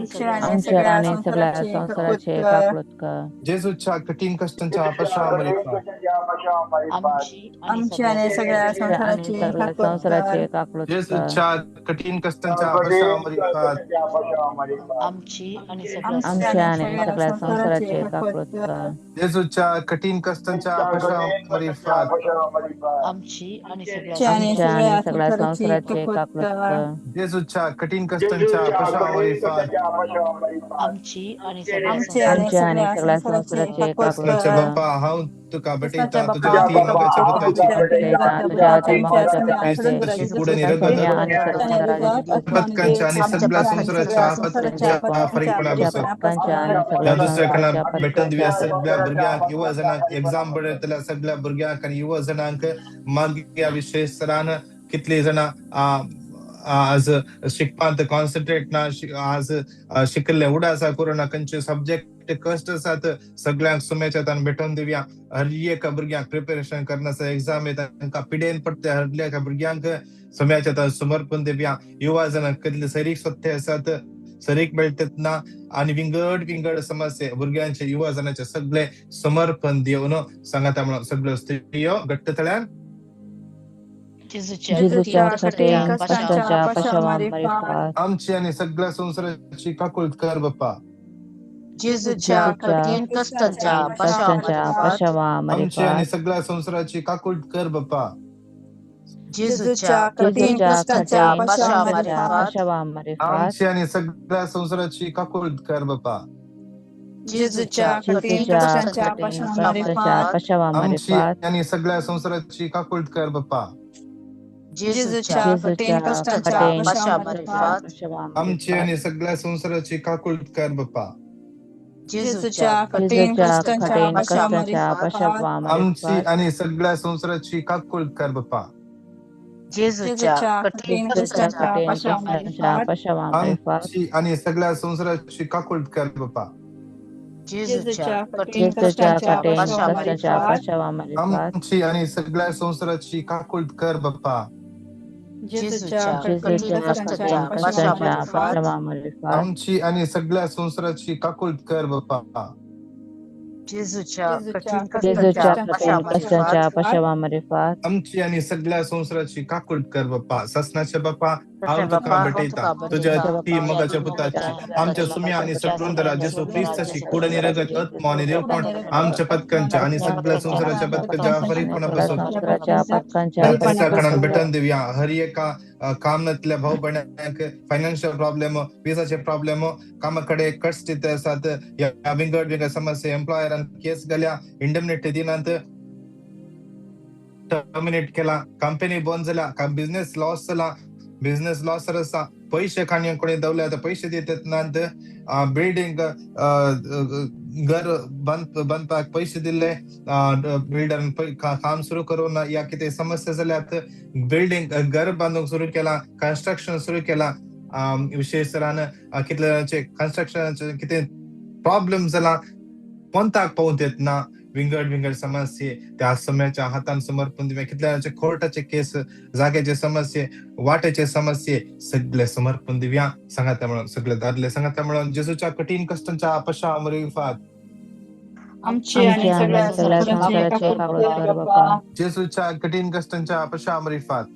जेजूच्या कठीण कश्टांच्या पश्चातापान जेजूच्या कठीण कश्टांच्या पश्चातापान जेजूच्या कठीण कश्टांच्या पश्चातापान जेजूच्या कठीण कश्टांच्या पश्चातापान जेजूच्या कठीण कश्टांच्या पश्चातापान बापा हांव तुका भेटयतां तुज्या तीन मोगाच्या पुताची कूड आनी रगत पातकांच्या आनी सगळ्या संवसाराच्या पातकांच्या फारीकपणा पासत ह्या दुसऱ्या कणाक भेटून दिवया. सगळ्या भुरग्यांक, युवा जाणांक, एग्जाम बरयतल्या सगळ्या भुरग्यांक आनी युवा जाणांक मागीर विशेष तरान कितली जाणां आज शिकपांत कॉन्सन्ट्रेट ना, आज शिकल्ले उडासा करूं खंयचे सब्जेक्ट कश्ट आसात सगळ्यांक सुम्याच्या हातान भेटोवन दिवया. हर एका भुरग्यांक प्रिपेरेशन करनासा एग्जाम तांकां पिडेन पडटा, हर एका भुरग्यांक सुम्याच्या हातान समर्पण दिवया. युवा जाणांक कसले सरीक सत्य आसात, सरीक मेळटात ना आनी विंगड विंगड समस्या भुरग्यांचे युवा जाणांचे सगळे समर्पण दिवन सांगाता म्हणून सगळ्यो स्त्रियो घट्ट तळ्यान जेजूच्या कठीण कश्टांच्या पाशावा मारिफात आमची आनी सगळ्या संवसाराची काकूळत कर बाप्पा. जेजूच्या कठीण कश्टांच्या कश्टांच्या पाशावा आमची मारिफात आनी सगळ्या संवसाराची काकूळत कर बाप्पा. जेजूच्या कठीण जेजूच्या कश्टांच्या कठीण पाशावा कश्टांच्या मारिफात पाशावा मारिफात आमची आनी सगळ्या संवसाराची काकूळत कर बाप्पा. जेजूच्या कठीण जेजूच्या कश्टांच्या कठीण पाशावा कश्टांच्या मारिफात पाशावा आमची मारिफात आनी सगळ्या संवसाराची काकूळत कर बाप्पा. जेजूच्या जेजूच्या कठीण कठीण कश्टांच्या कश्टांच्या कठीण पाशावा पाशावा कश्टांच्या मारिफात पाशावा आमची मारिफात आनी सगळ्या संवसाराची काकूळत कर बाप्पा. जेजूच्या जेजूच्या कठीण कठीण जेजूच्या कश्टांच्या कठीण पाशावा कश्टांच्या मारिफात पाशावा आमची मारिफात आनी सगळ्या संवसाराची काकूळत कर बाप्पा. जेजूच्या जेजूच्या कठीण कठीण जेजूच्या कश्टांच्या कठीण पाशावा कश्टांच्या मारिफात पाशावा मारिफात आमची आनी सगळ्या संवसाराची काकूळत कर बाप्पा. जेजूच्या जेजूच्या कठीण कठीण जेजूच्या कश्टांच्या कठीण पाशावा कश्टांच्या मारिफात पाशावा मारिफात आमची आनी सगळ्या संवसाराची काकूळत कर बाप्पा. जेजूच्या जेजूच्या कठीण कठीण जेजूच्या कश्टांच्या कठीण कश्टांच्या पाशावा पाशावा कश्टांच्या मारिफात पाशावा मारिफात आमची आनी सगळ्या संवसाराची काकूळत कर बाप्पा. जेजूच्या जेजूच्या कठीण कठीण जेजूच्या कश्टांच्या कठीण पाशावा कश्टांच्या मारिफात पाशावा मारिफात आमची आनी सगळ्या संवसाराची काकूळत कर बाप्पा. ससनाचे बाप्पा, तशें हांव तुका बाप्पा हांव भेटयता तुका तुज्या भेटयता ती मोगाच्या तुज्या पुताची आमच्या सुम्या आनी सगळुंदरा जेसू क्रिस्ताची कूड आनी रगत आत्मो आनी देवपण आमच्या पत्कांच्या आनी सगळ्या संवसाराच्या पत्कांच्या फरीकपणा पासून संवसाराच्या पत्कांच्या ह्या कणान फरीकपणा भेटून दिवया. हर एका कामनातल्या भाऊ भयणांक फायनान्शियल प्रॉब्लेम, विसाचे प्रॉब्लेम, कामा कडेन कश्ट दित आसात, ह्या विंगड विंगड समस्या, एम्प्लॉयरान केस घाल्या, इंडेमनिटी दिनात, टर्मिनेट केला, कंपनी बंद जाल्या, बिझनेस लॉस जाला, बिझनेस लॉस आसा, पयशे खाणी कोणी दवरले आतां पयशे दितात नात, बिल्डींग घर बांदपाक पयशे दिल्ले, बिल्डरान काम सुरू करूं ना, या कितें समस्या जाल्यात, बिल्डींग घर बांदूंक सुरू केला, कन्स्ट्रक्शन सुरू केला, विशेष तरान कितले जाणांचे कन्स्ट्रक्शनाचे कितें प्रॉब्लम जाला, पंताक पावूंक येत ना, विंगड विंगड समस्ये त्या सम्याच्या हातान समर्पण दिवया. कितल्या जाणांचे कोर्टाचे केस, जाग्याचे समस्ये, वाट्याचे समस्ये सगळे समर्पण दिवया. सांगाता म्हणून सगळे दादले सांगाता म्हणून जेजूच्या कठीण कश्टांच्या अपशा मरिफात आमची आमची आणि आणि सगळ्या सगळ्या संवसाराची संवसाराची काकूळत काकूळत कर कर बाप्पा. बाप्पा. जेजूच्या कठीण कश्टांच्या अपशा मरिफात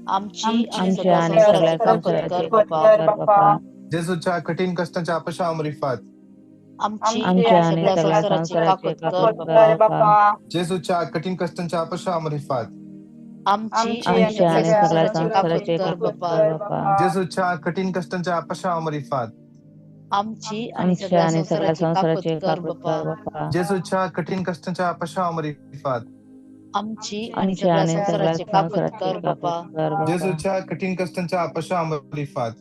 आमची आणि आमची सगळ्या आणि सगळ्या संवसाराची काकूत संवसाराची कर काकूळत बाप्पा. कर बाप्पा. जेजूच्या कठीण कश्टांच्या अपशा मरिफात आमची आमची आमच्या आणि आणि सगळ्या सगळ्या संवसाराची संवसाराची काकूत कर काकूळत बाप्पा. कर बाप्पा. जेजूच्या कठीण कश्टांच्या अपशा मरिफात आमची आमची आणि आणि आमच्या सगळ्या आणि सगळ्या सगळ्या संवसाराची काकूत संवसाराची कर काकूळत बाप्पा. कर बाप्पा. जेजूच्या कठीण कश्टांच्या अपशा मरिफात आमची आणि आमच्या सगळ्या आणि सगळ्या संवसाराची काकूत संवसाराची कर काकूळत बाप्पा. कर बाप्पा. जेजूच्या कठीण कश्टांच्या अपशा मरिफात आमची आणि आमच्या सगळ्या आणि सगळ्या संवसाराची काकूत संवसाराची कर बाप्पा. काकूळत कर बाप्पा. जेजूच्या कठीण कश्टांच्या अपशा मरिफात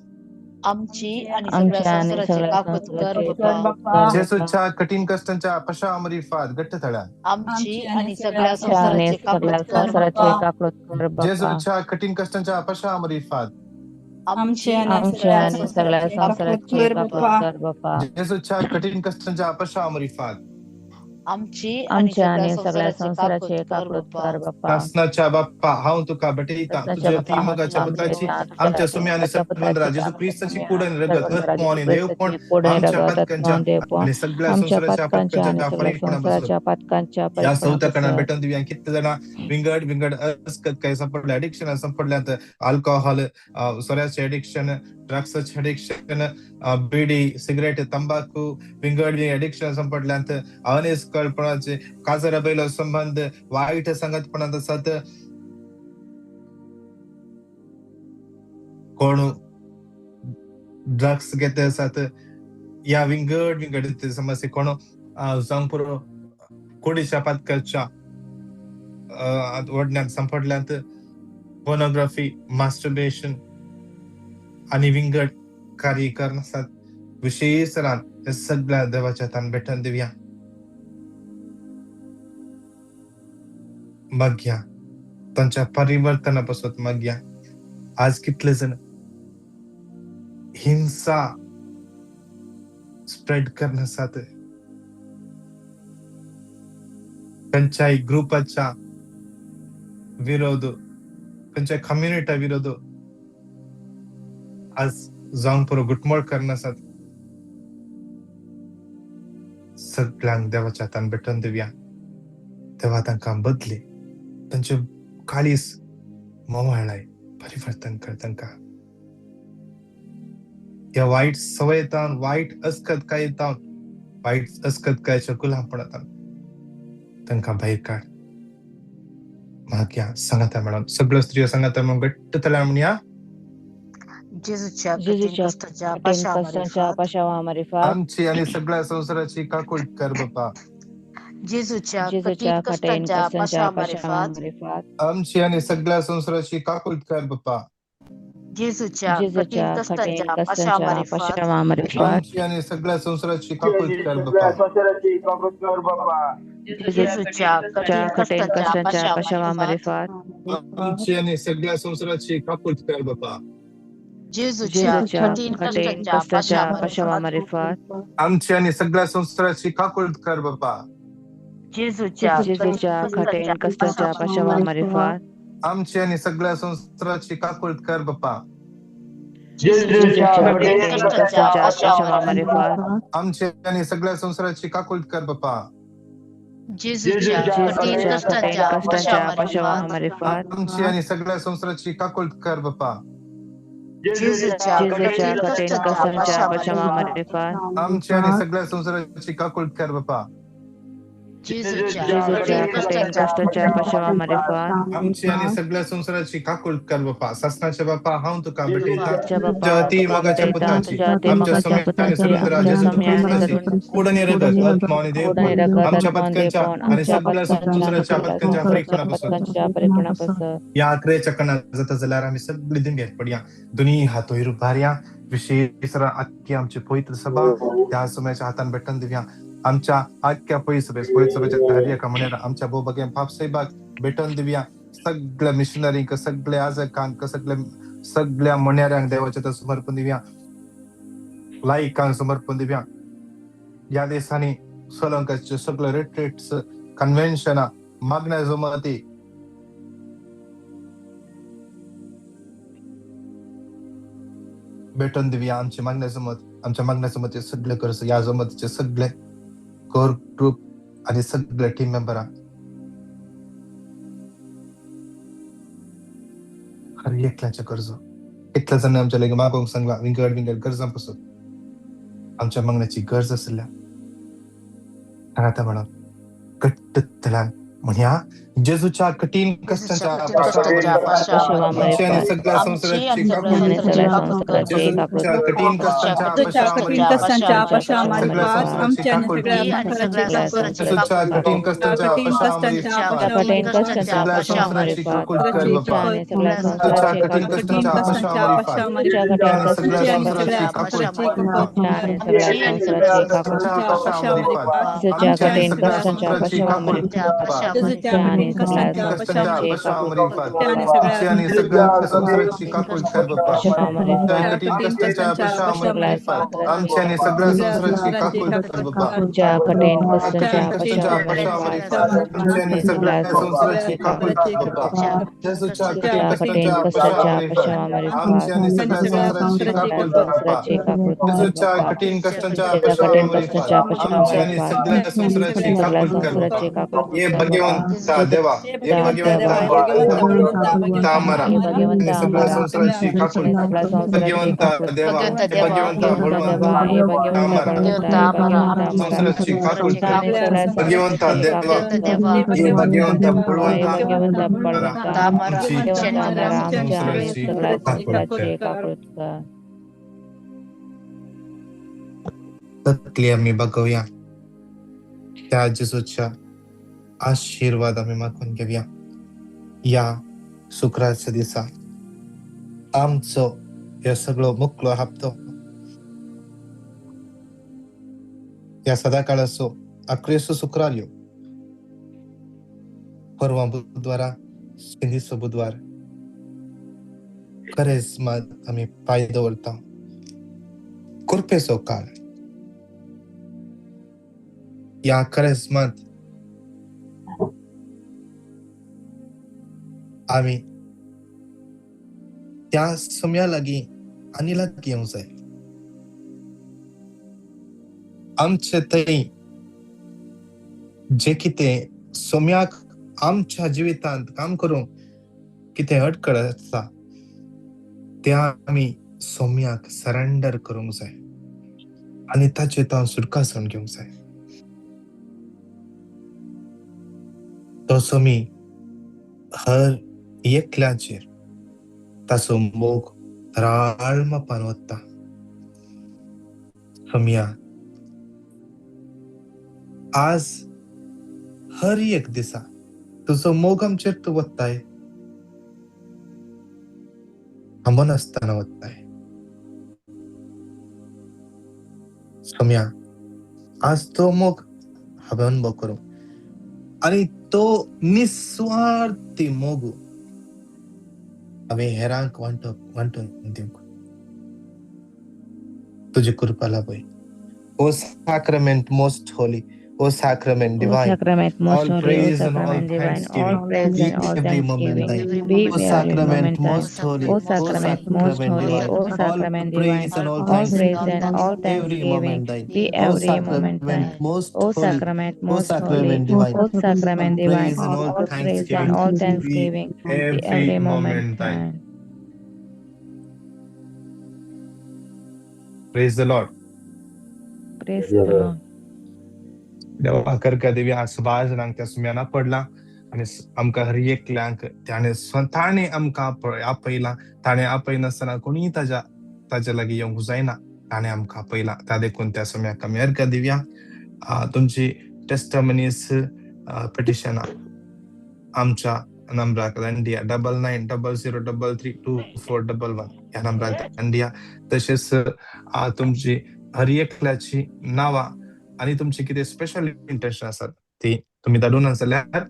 आमची आणि सगळ्या आमच्या आणि संवसाराची सगळ्या काकूत कर संवसाराची बाप्पा. काकूळत कर बाप्पा. जेजूच्या कठीण कश्टांच्या अपशा मरिफात घट्ट थळ्यान आमची आणि सगळ्या आमच्या आणि संवसाराची सगळ्या काकूत कर संवसाराची बाप्पा. काकूळत कर बाप्पा. जेजूच्या कठीण कश्टांच्या अपशा मरिफात आमची आमची आणि आणि आमच्या सगळ्या आणि सगळ्या संवसाराची काकूत संवसाराची कर काकूळत बाप्पा. कर बाप्पा. जेजूच्या कठीण कश्टांच्या अपशा मरिफात आमची आणि आमच्या सगळ्या आणि सगळ्या संवसाराची काकूत संवसाराची कर काकूळत बाप्पा. कर बाप्पा. शासनाच्या बाप्पा, हांव तुका भेटयता शासनाच्या तुझ्या बाप्पा ती हांव मोगाच्या तुका पुताची भेटयता तुझ्या आमच्या सुम्या आणि मोगाच्या सगळ्या पुताची जेजू आमच्या क्रिस्ताची सुम्या कूड आणि आणि रगत सर्वंदरा आत्मो जेजू आणि देवपण क्रिस्ताची कोड आणि आमच्या रगत पातकांच्या आत्मा आणि देवपण आणि सगळ्या आमच्या संवसाराच्या पातकांच्या आणि पातकांच्या सगळ्या फरीकपणा बसत संवसाराच्या पातकांच्या या फरीकपणा सौताकणा बसत. भेटून दिव्या. कितले जाणां विंगड विंगड अस्कत काय सांपडले, एडिक्शन सांपडल्यात, अल्कोहोल, सोऱ्याचे एडिक्शन, ड्रग्साचे एडिक्शन, बिडी, सिगरेट, तंबाखू, विंगड विंगड एडिक्शन सांपडल्यात, अनिस्कळपणाचे काजरा बैलो संबंध, वाईट संगतपणात आसात, कोण ड्रग्स घेत आसात, या विंगड विंगड समस्या, कोण जावंक पुरो कुडीच्या पातकाच्या ओडण्यात सांपडल्यात, पोर्नोग्राफी, मास्टरबेशन आणि विंगड कार्य करनासात, विशेष तरान हे सगळ्या देवाच्या हातान भेटून दिवया. मागया तांच्या परिवर्तना पासत मागया. आज कितले जण हिंसा स्प्रेड करनासात, खंयच्याय ग्रुपाच्या विरोध, खंयच्या कम्युनिटा विरोध आज जावन पुरो घुटमळ करनासात, सगळ्यांक देवाच्या हातान भेटोवन दिवया. देवा तांकां बदले, तांचे काळीस मोवाळाय, परिवर्तन कर तांकां. ह्या वायट सवयतान, वायट अस्कतकायेतावन, वायट अस्कतकायेच्या गुलामपणांत तांकां भायर काड. मागया सांगाता मॅडम, सगळ्यो स्त्रियो सांगाता म्हणून घट्ट तळ्या म्हणया. जेजूच्या कठीण जेजूच्या कश्टाच्या कठीण पाशा कश्टांच्या मारिफात, पाशावा मारिफात, आमची आणि सगळ्या संसाराची काकूट कर बापा. जेजूच्या कठीण जेजूच्या कठीण कश्टांच्या कश्टांच्या पाशा पाशावा मारिफात, मारिफात, आमची आणि सगळ्या संसाराची काकूट कर बापा. जेजूच्या कठीण जेजूच्या कठीण कश्टांच्या पाशा कश्टांच्या मारिफात, पाशावा मारिफात, आमची आणि सगळ्या संसाराची काकूट कर बापा. जेजूच्या कठीण च्या कठीण कश्टांच्या कश्टांच्या पाशा पाशावा मारिफात, मारिफात, आमची आणि सगळ्या संसाराची काकूट कर बापा. जेजूच्या जेजूच्या कठीण कठीण कश्टांच्या पाशा कश्टांच्या पाशावा मारिफात, मारिफात, आमची आणि सगळ्या संसाराची काकूट कर बापा. जेजूच्या कठीण जेजूच्या कठीण कश्टांच्या कश्टांच्या पाशा पाशावा मारिफात, आमची आणि सगळ्या संसाराची काकूट कर बापा. जेजूच्या जेजूच्या कठीण कठीण कश्टांच्या कश्टांच्या पाशा पाशावा मारिफात, मारिफात, आमची आणि सगळ्या संसाराची काकूट कर बापा. जेजूच्या कठीण जेजूच्या कठीण कश्टांच्या पाशा कश्टांच्या पाशावा मारिफात, मारिफात, आमची आणि सगळ्या संसाराची काकूट कर बापा. जेजूच्या कठीण जेजूच्या कठीण कश्टांच्या कश्टांच्या पाशा पाशावा मारिफात, मारिफात, आमची आणि सगळ्या संसाराची काकूट कर बापा. जेजूच्या जेजूच्या कठीण कठीण कश्टांच्या कश्टांच्या पाशावा मारिफात, आमची आणि सगळ्या संसाराची काकूट कर बापा. सासनाच्या बापा, हांव तुका भेटयता च्या बापा तुझ्या अति तुका मोगाच्या भेटयता पुताची, तुझ्या अति आमच्या मोगाच्या सम्या आणि पुताची, सुरंद्रा आमच्या जेजू सम्या आणि ख्रिस्ताची सरुण कोड आणि रगत, आत्मा आणि कोड आणि देवपण रगत आमच्या आत्मा आणि पत्क्यांच्या देवपण आणि आमच्या सगळ्या पत्कांच्या संसाराच्या सगळ्या पत्क्यांच्या संसाराच्या परिपणापासून पत्कांच्या परिपणापासून. या आकरेच्या कणा जाता जाल्यार आमी सगळी दिंगेर पडया, दोनी हात वयर उबारया. विशेष आख्खी आमची पवित्र सभा त्या समयाच्या हातान भेटून दिवया. आमच्या आख्ख्या पवित्र सभेस, पवित्र सभेच्या हर एका म्हणयार आमच्या बोबगे पाप साहेबाक भेटून दिवया. सगळ्या मिशनरींक, सगळ्या आजकांक, सगळ्या सगळ्या म्हणयाऱ्यांक देवाच्या हातात समर्पण दिवया, लायकांक समर्पण दिवया. ह्या दिसांनी सोलंकाचे सगळे रिट्रीट्स, कन्व्हेन्शनां, मागण्या जमाती भेटून दिवया. आमची मागण्या जमत, आमच्या मागण्या जमतीचे सगळे गरज, ह्या जमतीचे सगळे कोर ग्रुप आणि सगळे टीम मेंबरां, हर एकल्याच्या गरजो. कितल्या जाणांनी आमच्या लागीं मागोवंक सांगला विंगड विंगड गरजां पासून आमच्या मागण्याची गरज आसल्या. सांगाता म्हणून घट्ट तळान म्हणया, जेजूच्या कठीण जेजूच्या कश्टांच्या कठीण कश्टांच्या पाशावा पाशा पाशावा आमची आणि मारिफात, सगळ्या आमची संसाराची आणि सगळ्या काकूट आणि कर. सगळ्या संसाराची काकूट कर. संसाराची काकूट जेजूच्या कठीण जेजूच्या कश्टांच्या कठीण जेजूच्या पाशावा कठीण कश्टांच्या कश्टांच्या पाशा पाशा सगळ्या मारिफात, संसाराची आमची आणि काकूट सगळ्या आमची आणि संसाराची सगळ्या सगळ्या काकूट संसाराची संसाराची जेजूच्या काकूट कठीण कर. कश्टांच्या कठीण पाशावा कश्टांच्या जेजूच्या पाशा कठीण कठीण मारिफात, कश्टांच्या कश्टांच्या सगळ्या पाशा पाशावा संसाराची मारिफात, काकूट कर संसाराची बापा. आमच्या आणि सगळ्या सगळ्या जेजूच्या संसाराची कठीण काकूट कठीण कश्टांच्या कश्टांच्या पाशावा पाशा तुझ्या मारिफात, कठीण आणि सगळ्या आमची आणि कष्टांच्या संसाराची सगळ्या काकूट संसाराची काकूट आमच्या आणि सगळ्या आमची आणि सगळ्या संसाराची काकूट कश्टांच्या कश्टांच्या पाशावा पाशा मारिफात, तुझ्या आमची आणि कठीण सगळ्या कष्टांच्या संसाराची पाशावा काकूट मारिफात, बापा. जेजूच्या आमच्या आणि कठीण सगळ्या कश्टांच्या पाशा कश्टांच्या संसाराची पाशावा काकूट मारिफात, आमची आणि सगळ्या आमची आणि सगळ्या संसाराची काकूट कर बापा. पाशावा तुझ्या मारिफात, कठीण कठीण कष्टांच्या कष्टांच्या पाशावा पाशा सगळ्या मारिफात, मारिफात, आमची आणि सगळ्या संसाराची संसाराची सगळ्या काकूट संसाराची कर बापा. तुझ्या कठीण कठीण कष्टांच्या कष्टांच्या पाशावा पाशावा मारिफात, मारिफात, आमची आणि आणि सगळ्या सगळ्या संसाराची संसाराची काकूट काकूट कर बापा. जेजूच्या कठीण तुझ्या कठीण कष्टांच्या पाशावा कष्टांच्या मारिफात, पाशावा मारिफात, आमची आणि आणि सगळ्या सगळ्या संसाराची संसाराची काकूट काकूट कर बापा. संसाराची काकूट कर जेजूच्या बापा. कठीण कष्टांच्या तुझ्या पाशावा कठीण मारिफात, कष्टांच्या पाशावा आमची आणि मारिफात, सगळ्या संसाराची आणि सगळ्या काकूट कर बापा. संसाराची काकूट हे कर बापा. भगवंता देवा, हे हे भगवंता भगवंता देवा, हे बळवंता भगवंता बळवंता तामरा हे आणि भगवंता सगळ्या आम्हाला संसाराची आणि काकूट. सगळ्या संसाराची भगवंता काकूट देवा, भगवंता हे देवा, भगवंता भगवंता बळवंता देवा, हे भगवंता तामरा बळवंता, हे भगवंता आम्हाला संसाराची काकूट कर. आणि सगळ्या भगवंता संसाराची देवा, काकूट कर. हे भगवंता बळवंता हे भगवंता बळवंता तामरा आमची भगवंता आम्हाला आमच्या आणि संसाराची सगळ्या काकूट कर. संसाराची काकूट कर. तकली आम्ही बघूया, त्या जेजूच्या आशीर्वाद आम्ही मागून घेऊया. या शुक्राच्या दिसा आमचो हे सगळो मुकलो हप्तो या सदाकाळाचो आक्रेसो शुक्रार यो परवा बुधवारा सिंधीचो बुधवार करेज आमी पांय दवरता. कृपेचो काळ. ह्या करेस्मांत आमी त्या सम्या लागीं आनी लागीं येवंक जाय. आमचे थंय जे कितें सोम्याक आमच्या जिवितांत काम करूंक कितें अडखळ आसता त्या आमी सोम्याक सरेंडर करूंक जाय आनी ताचे तावन सुटकासण घेवंक जाय. तो सोमी हर एकल्याचेर ताचो मोग राळ मापान वता. सोमया आज हर एक दिसा तुजो मोग आमचेर तूं वत्ताय, थांबनासतना वत्ताय. सोमया आज तो मोग हांवें अनुभव करूं आनी तो निस्वार्थी मोग हांवें हेरांक वांटून दिवंक तुजी कृपा लाभय. O sacrament most holy, O sacrament O divine, sacrament most all holy, O praise and all sacrament divine, all thanksgiving praise be and all every moment thanksgiving thine. be O every sacrament moment thine. most holy, O O sacrament most sacrament holy, divine, O all sacrament divine, praise and all all praise thanksgiving and all every thanksgiving moment thine. be O every moment thine. sacrament most O holy, sacrament O most holy, sacrament divine, O all sacrament divine, praise and all all praise and thanksgiving all be thanksgiving be every every moment moment thine. thine. Praise the Lord. Praise the Lord. देवा करका देवी आज सुबार जाणांक त्या सुम्याना पडला आनी आमकां हर एकल्यांक ताणें स्वताणे आमकां आपयला. ताणें आपयनासतना कोणीय ताज्या लागीं येवंक जायना. ताणें आमकां आपयला त्या देखून त्या सुम्याक आमी अर्घ दिवया. तुमची टेस्टमनीस पिटिशनां आमच्या नंबराक धाडया 9900332411 ह्या नंबराक धाडया. तशेंच तुमची हर एकल्याची नांवां आनी तुमची कितें स्पेशल इंटेन्शन आसात ती तुमी धाडून जाल्यार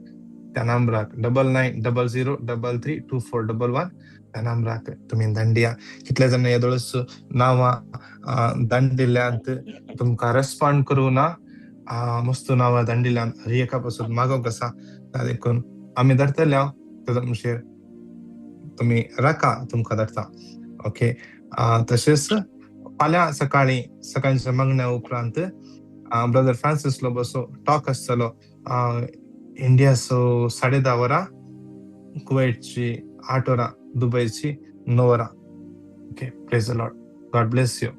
त्या नंबराक 9900332411 त्या नंबराक तुमी धाडया. कितले जाण येदोळच नांवां धाडिल्ल्यांत तुमकां रेस्पॉन्ड करूं ना, मस्त नांवां धाडिल्ल्यान हर एका पासून मागोवंक आसा. त्या देखून आमी धाडटले तुमचेर तुमी राखा, तुमकां धाडटा. ओके. तशेंच फाल्यां सकाळीं सकाळच्या मागण्या उपरांत ब्रदर फ्रांसीस लोबोचो टॉक आसतलो. इंडियाचो 10:30 वरां, कुवैटची 8 वरां, दुबयची 9 वरां. Okay. Praise the Lord. God bless you.